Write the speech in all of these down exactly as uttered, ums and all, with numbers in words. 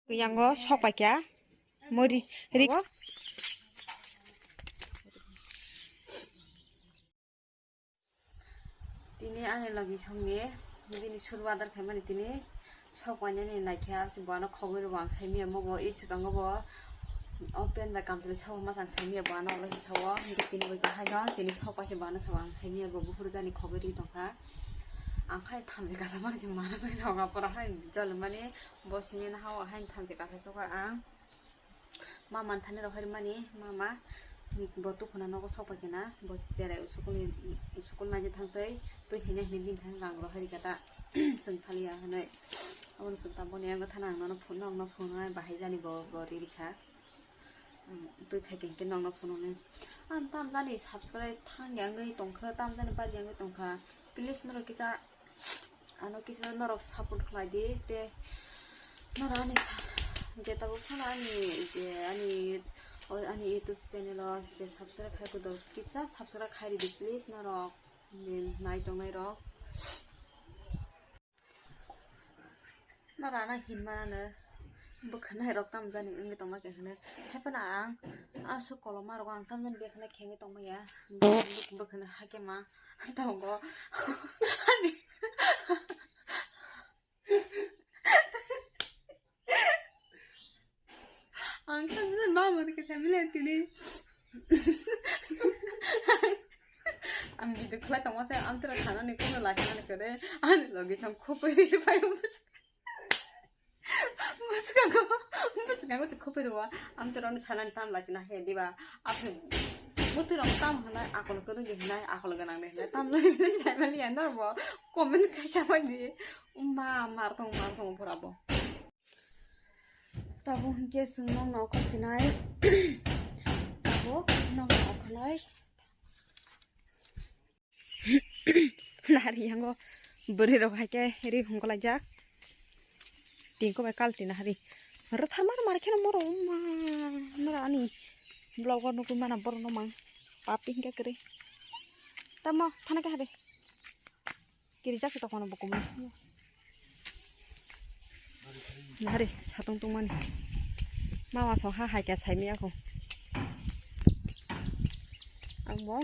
Yango sok paikha. Muri rik. Tini ani logi songni bini suru adar khaimani tini sok painani naikha, asi bono khogwi rw ang saimia mobo i swkango bo o pen bai kamchwlwi sok masang saimia bono ulo hi sao. Hingke tini bai haino tini sok paise bono sao ang saimia bo buphuru jani khogwi ri tongkha. Ang khai thamchi kasa mani se mana bai rok apora hai jolmani bo simi na hao hai thamchi kasa sokha ang. Mama thani rok hai mani mama bo tukhuna nogo sok pai kena bo cherai usukul ni usukul naidi thangtwi twi hine hine bini thani rang rok hai kata chwng thaliya hinwi. Aboni chwng taboni ang thana ang nono phone nokno phone nai bahai jani bo bo ri rikha. Twi phai khe nokno phone nai ang tam jani subscribe thang yang tongkha tam jani bar yang tongkha. Please norok kisa ano kisa norok support khlai di te norok ani sa-, je tabuk sana ani je ani o ani YouTube channel o je subscribe khai kudo kisa subscribe khai di please norok je nai tongnai rok. Norok ano hinmano bwkhanai rok tam jani wngwi tongma khe hwnwi haiphano ang aswk koloma rok ang tam jani bwkhanai khengwi tongmaya bwkhano hakhe ma. Tongo. Ani. Ang khe ma mani khe family tini. Ang video khlai tongma se ang tora khanani kono lakhinani kore ani logi thang khopoi ri pai. Bwskango, bwskango tei khopoi rwo. Ang to rwno sanani tam lachina he diba. Aphuru bwtwi rok tam hwnai akol kwrwngwi hwnai akol gwnangni hwnai tam lai hwnai saimaliya norbo comment kaisa bai di. Umma mar tong mar tong pura bo. Tabuk hinkhe chwng nokno okhor sinai. Tabuk nokno okholai. Nari yango bwrwi rok hai khe ri hongkolaijak. Tingko bai kalti nahari. Rwtharmani mar kheno moro umma. Nora ani vlog o nugwi mana borok no mang. Papi hinkhe kwrwi. Tamo thana khe hari. Kirijak se tokmano bo kumui. Nari satung tungmani. Mama song ha hai khe saimiyakho. Ang bo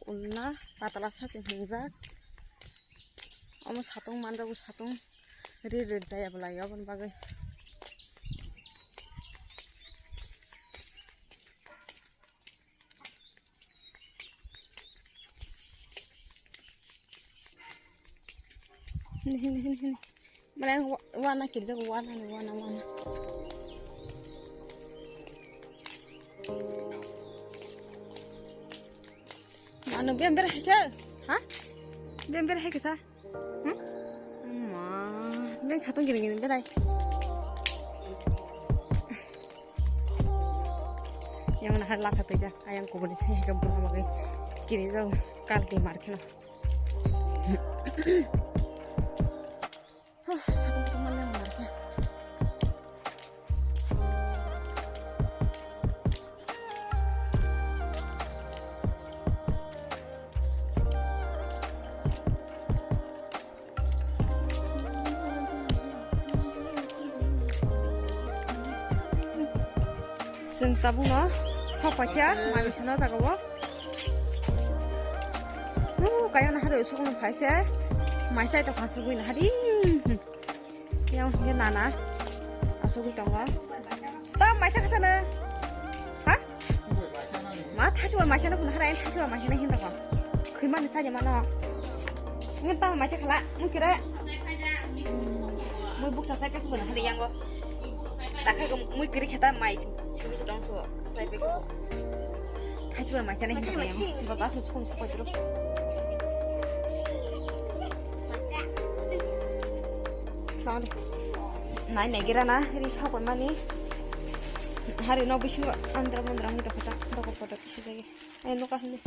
unna patala sachi hingjak. Omo satung manjago satung ri ri jaya bwlai oboni bagwi. Hini, hini, hini, hini. Mane wa-, wana kirjak, wana, wana, wana. Mano bem bera hai khe? Ha? Bem bera hai khe sa? Hmm? Ma, beng satung gini gini berai. Yang nahar lakha tuja, ayang kubuni saya ke bunuh magai kiri jauh kalti markino. Huh, satung satung malah markino. Chwng tabukno sok paikha, mani sino jaga o. Nung kaya na hari usuk nung phaise, mai chai tokha sugui na hari. Yang hingke nana asugui tongo. To maisa kasa na. Ha? Ma thasi wa maisa na phun harai thasi wa maisa na hinda ko. Khima ni saja mano. Ngi ta maisa khala mui kira. Mui buksa sai pe ko na hari yango. Takai ko mui kiri kheta mai. Simi dong so. Sai pe ko. Thaichura mai chana hinwi tong yang. Bo ta su sukun su koi turu. Tong de. Nai nai gira na ri sa koi mani. Hari no bisingo andra mandra ngi dokota dokot kotor kisi jagi. Ai no ka hini.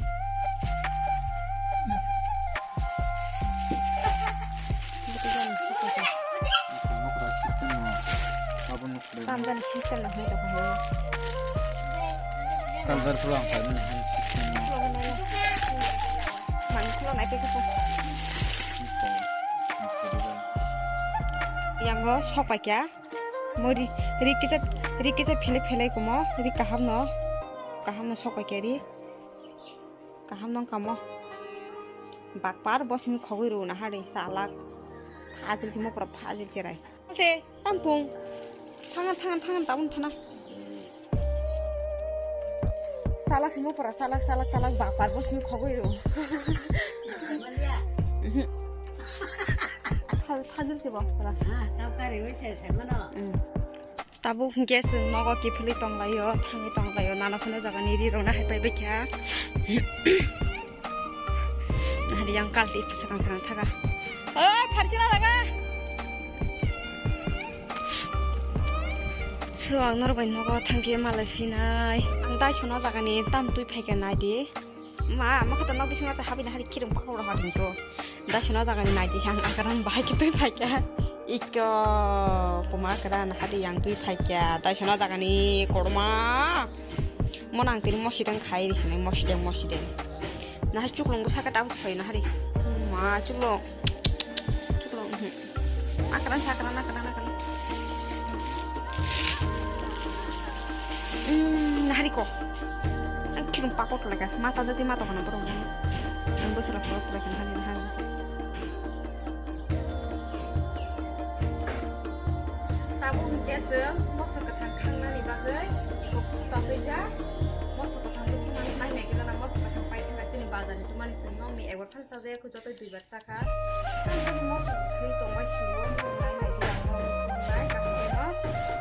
Buti jani sa koi. Ito no kra system no. Abo no Tamdan system na hoi rok hoi. Kalbar pulang kami na hoi system na. Mani kula nai pekha po. Ito, ito dulu. Yango sok paikya. Mo ri, ri kisa, ri kisa phele phele komo. Ri kaham no. Kaham no sok paikya ri. Kaham no kamo. Bakpar bo simi khogwi rw na hari salak. Phajil simo pura phajil cherai. Te tampung. Thangan, thangan, thangan, tabun thana. Salak simo pura, salak, salak, salak, bakpar bo simi khogwi rw. Mhm. Phal-, phajil se bo pura. Ah, tau kari wi se se mano. Mm. Tabuk hwnkhe chwng nogo kiphilwi tonglaio, thangwi tonglaio, nana phano jagani rirokno hai pai baikha. Hari yang kalti swkang swkang thaga. Oi, pharchina jaga. So, ang norok bai nogo thangkhe malai phinai. Ang dai sono jagani tam twi phaikha nai di. Ma, ma khato nok bisingo se habina hari kirung pakok rok hor hinko. Da sino jaga ni naidi yang akaran bahai ke twi phaikha. Ikko, kuma akaran hadi yang twi phaikha. Da sino jaga ni korma. Mo nang tini mosideng khai ri sini, mosideng, mosideng. Nah, chuklung bwsaka tabuk phai na hari. Ma, chuklung. Chuklung, mhm. Akran, sakran, akran, akran. Hmm, nahari ko. Ang kirung pakot leka, masa jadi mata kana borok. Ang bosala pakot leka nahari, nahari. Tabuk hwnkhe chwng moso kwthang khangnani bagwi iko phung tongwi jak. Moso kwthang bwswk manwi painai gwnang, moso kwthang paithaka chini bazarni tumani chwng nokni ego. Sajaya kho joto duibar chakha. Ang bini moso thwi tongbai sio, mung nai nai di ang mung nai, kaham khe no.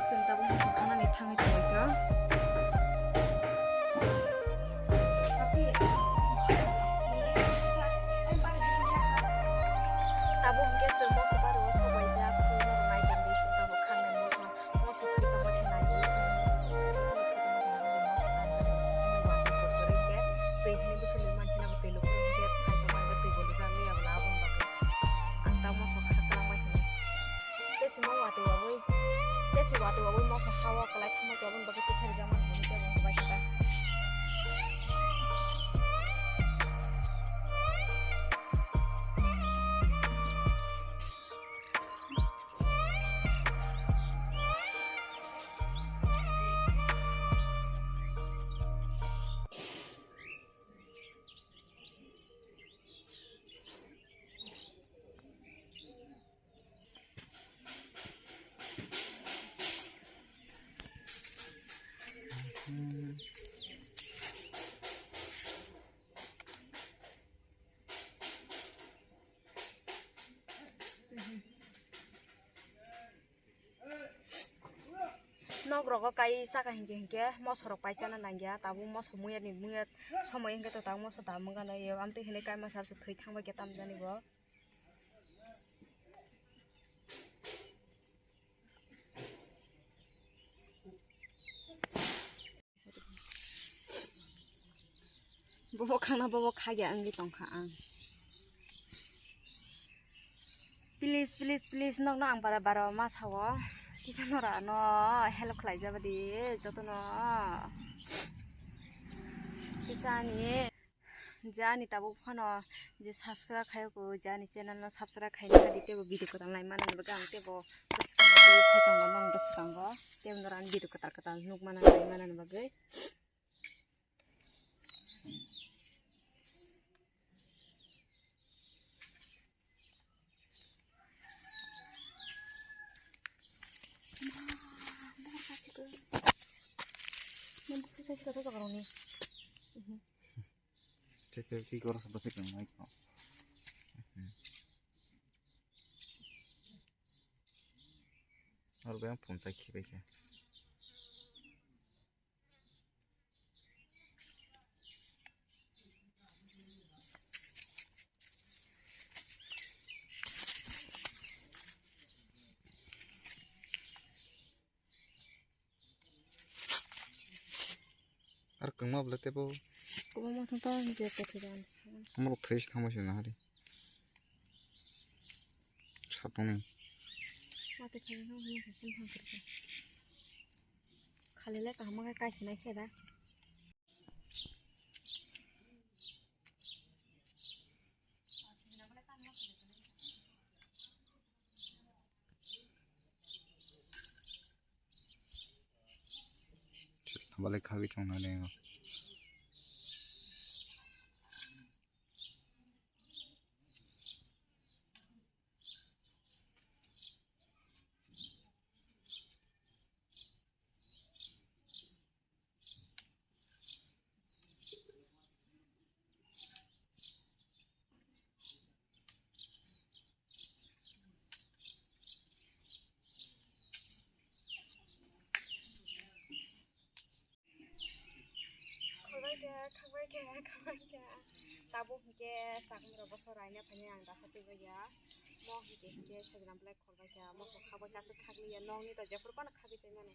Chwng tabuk moso khanani thangwi tongbai kha. Tabuk hwnkhe chwng moso bari o sobai jak, chwng moso nai tongdi, chwng tabuk khangnai moso. Moso thwi tongma khe nai di. Moso thwi tongma khe nai di, moso nai di. Moso nai di, moso nai di. Twi hwnwi bwswk nwi mankhina bo twi lukurok hwnkhe thai tongma khe twi bo lujak liya bwla aboni bagwi. Ang ta moso kha twlangma khe nai. Tei si mo watwi wabwi, tei si watwi wabwi moso ha o kwlai thangma khe aboni bagwi twi sa rijak man hwnwi tei bo bai khe ta. Nok rogo kai saka hinkhe hinkhe moso rok paisana nangya, tabuk moso muya ni muya somoi hinkhe to tabuk moso da mungkha na yo, amtwi hinwi kaima sabse thwi thangbai khe tamjani bo. Bobo khangna bobo khagya wngwi tongkha ang. Please, please, please, nokno ang bara bara ma sao. Kisa nora no help khlai jabadi jotono. Kisa ani. Je ani tabuk phano je subscribe khaiyok, je ani channel no subscribe khaina di, teibo video kwtal nai manani bagwi ang teibo bwskango tei thaitongo nong bwskango teibo norok ani video kwtal kwtal nuk manani nai manani bagwi. Check out, check out, check out, check out. Aro bayang phone chai khibai khe. Ar kwngma bwle tebo. Kwbangma thang ta je ta thwi dan. Omo rok thwi se thangma se nahari. Satongni. Mate khali no hini khali thang thang. Khali le kaham khe kaisa nai khe da. Balai khawi thangna nengo. Khorbai khe, khakbai khe, khakbai khe. Tabuk hinkhe sakumrok boso raina phainai ang dasa twibaikha. Mo hinkhe hinkhe sajna belai khorbaikha. Moso khakbai khe aswk khakliya. Nokni to jephuru phano khakwi chaimani.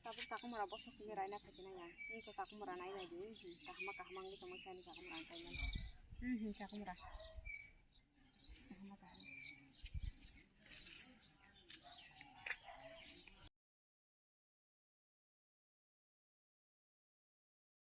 Tabuk sakumrok boso simi raina phaikhe nai ang. Nini to sakumrok nai nai di. Kahama kahama wngwi tongbaikha ani sakumrok ang kaimani. Hmm, hmm, sakumrok.